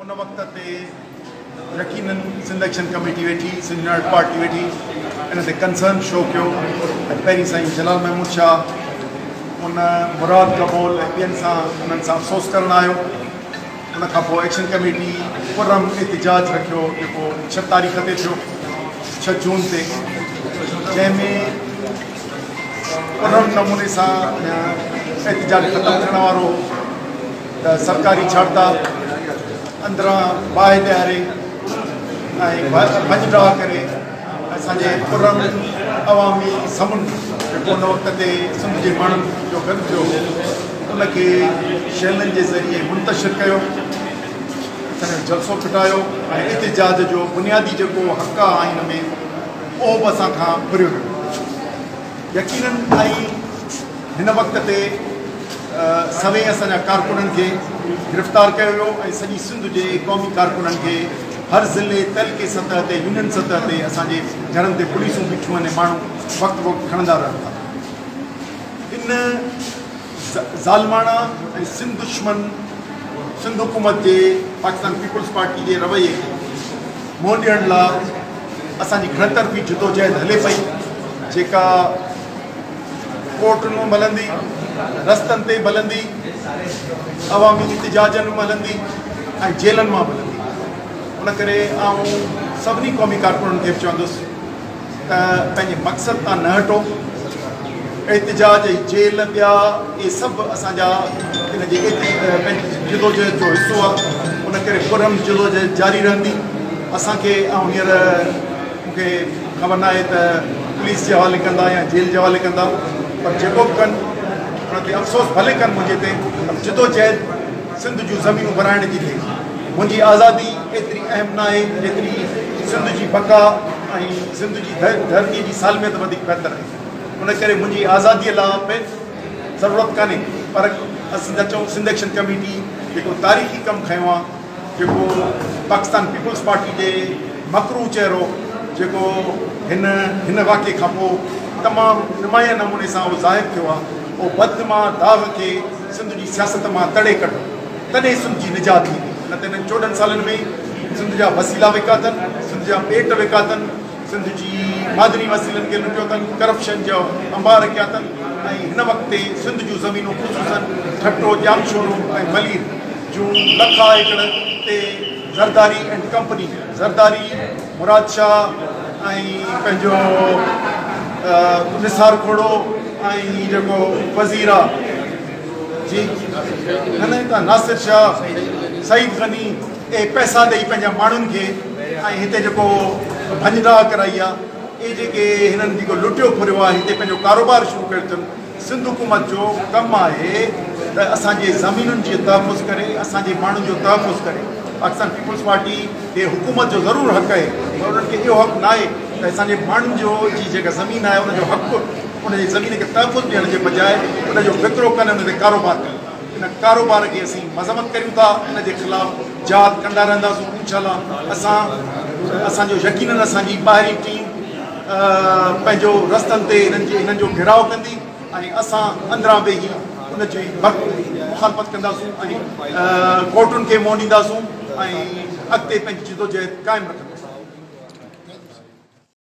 ان وقت تي يقينن سنڌ ايڪشن ڪميٽي ويٺي، سنڌ يونائيٽڊ پارٽي ويٺي، ان تي ڪنسرن شو ڪيو ۽ پهرين سائين جلال محمود شاهه ان مراد گبول ۽ ٻين سان انهن سان افسوس ڪرڻ آيو. ان کان پوء ايڪشن ڪميٽي پرامن احتجاج رکيو جيڪو 6 تاريخ تي ٿيو، 6 جون تي، جنهن ۾ پرامن نموني سان احتجاج ختم ٿيڻ وارو هو ته سرڪاري ڇاڙتا اندران باهه ڏياري ۽ ڀڃ ڊاهه ڪري اسان جي پرامن عوامي سمنڊ جيڪو ان وقت تي سنڌ جي ماڻهن جو گڏ ٿيو هو ان کي شيلن جي ذريعي منتشر ڪيو، اسان جو جلسو ڦٽايو ۽ احتجاج جو بنيادي جيڪو حق آهي آئين ۾ اهو به اسان کان ڦريو ويو. يقينن ۽ هن وقت تي سوين اسان جا ڪارڪنن کي گرفتار ڪيو ويو ۽ سڄي سنڌ جي قومي ڪارڪنن کي هر ضلعي، تعلقي سطح تي، يونين سطح تي اسان جي گهرن تي پوليسون بيٺيون آهن ۽ ماڻهو وقت بوقت کڻندا رهن ٿا. ان ظالماڻا ۽ سنڌ دشمن سنڌ حڪومت جي پاڪستان پيپلز پارٽي جي رويي کي منهن ڏيڻ لا اسان جي گهڻ طرفي جدوجهد هلي پئي، جيڪا ڪورٽن ۾ به هلندي، رستن تي به هلندي، عوامي احتجاجن ۾ به هلندي ۽ جيلن مان به هلندي. ان ڪري آئون سڀني قومي ڪارڪنن کي به چوندس ته پنهنجي مقصد تان نه هٽو. احتجاج ۽ جيل ٻيا اهي سڀ اسان جا ان جي پنهنجي جدوجهد جو حصو آهي. ان ڪري پرامن جدوجهد جاري رهندي. اسان کي آئون هينئر مون کي خبر ناهي ته پوليس جي حوالي ڪندا يا جيل جي حوالي ڪندا، پر جيڪو به ڪن ان تي افسوس ڀلي ڪن منهنجي تي، پر جدوجهد سنڌ جون زمينون ورائڻ جي ٿئي. منهنجي آزادي ايتري اهم ناهي جيتري سنڌ جي بقا ۽ سنڌ جي ڌرتي جي سالميت وڌيڪ بهتر آهي. ان ڪري منهنجي آزادي لاء به ضرورت ڪانهي، پر اسين ٿا چئون سنڌ ايڪشن ڪميٽي جيڪو تاريخي ڪم کنيو آهي، جيڪو پاڪستان پيپلز پارٽي جي مڪروه چهرو جيڪو هن هن واقعي کان پوء تمام نمايان نموني سان اهو ظاهر ٿيو آهي، اهو بدنما داغ کي سنڌ جي سياست مان تڙي ڪڍو، تڏهن سنڌ جي نجات ٿيندي. نه ته هنن 14 سالن ۾ سنڌ جا وسيلا وڪيا اٿن، سنڌ جا ٻيٽ وڪيا اٿن، سنڌ جي معدني وسيلن کي لٽيو اٿن، ڪرپشن جا انبار ڪيا اٿن ۽ هن وقت تي سنڌ جون زمينون خصوصن ٺٽو، ڄامشورو ۽ ملير جون لکا ايڪڙ تي زرداري اينڊ ڪمپني، زرداري، مراد شاهه ۽ پنهنجو نثار کوڙو ۽ جيڪو وزير آ جي نه نه هتان ناصر شاهه، سعيد غني اهي پئسا ڏئي پنهنجا ماڻهن کي ۽ هتي جيڪو ڀڃ ڊاهه ڪرائي آ، اهي جيڪي هنن جيڪو لٽيو ڦريو آ هتي پنهنجو ڪاروبار شروع ڪيو اٿن. سنڌ حڪومت جو ڪم آهي ته اسان جي زمينن جي تحفظ ڪري، اسان جي ماڻهن جو تحفظ ڪري. پاڪستان پيپلز پارٽي کي حڪومت جو ضرور حق آهي پر انهن کي اهو حق ناهي ته اسان جي ماڻهن جو جي جيڪا زمين آهي ان جو حق ان جي زمين کي تحفظ ڏيڻ جي بجاء ان جو وڪرو ڪن ان تي ڪاروبار ڪن. ان ڪاروبار کي اسين مذمت ڪريون ٿا، ان جي خلاف جهاد ڪندا رهنداسون انشاء الله. اسان اسان جو يقينن اسان جي ٻاهرين ٽيم پنهنجو رستن تي هنن جي هنن جو گهيراء ڪندي ۽ اسان اندران ويهي ان جي مخالفت ڪنداسون ۽ ڪورٽن کي منهن ڏينداسون ۽ اڳتي پنهنجي جدوجهد قائم رکنداسون.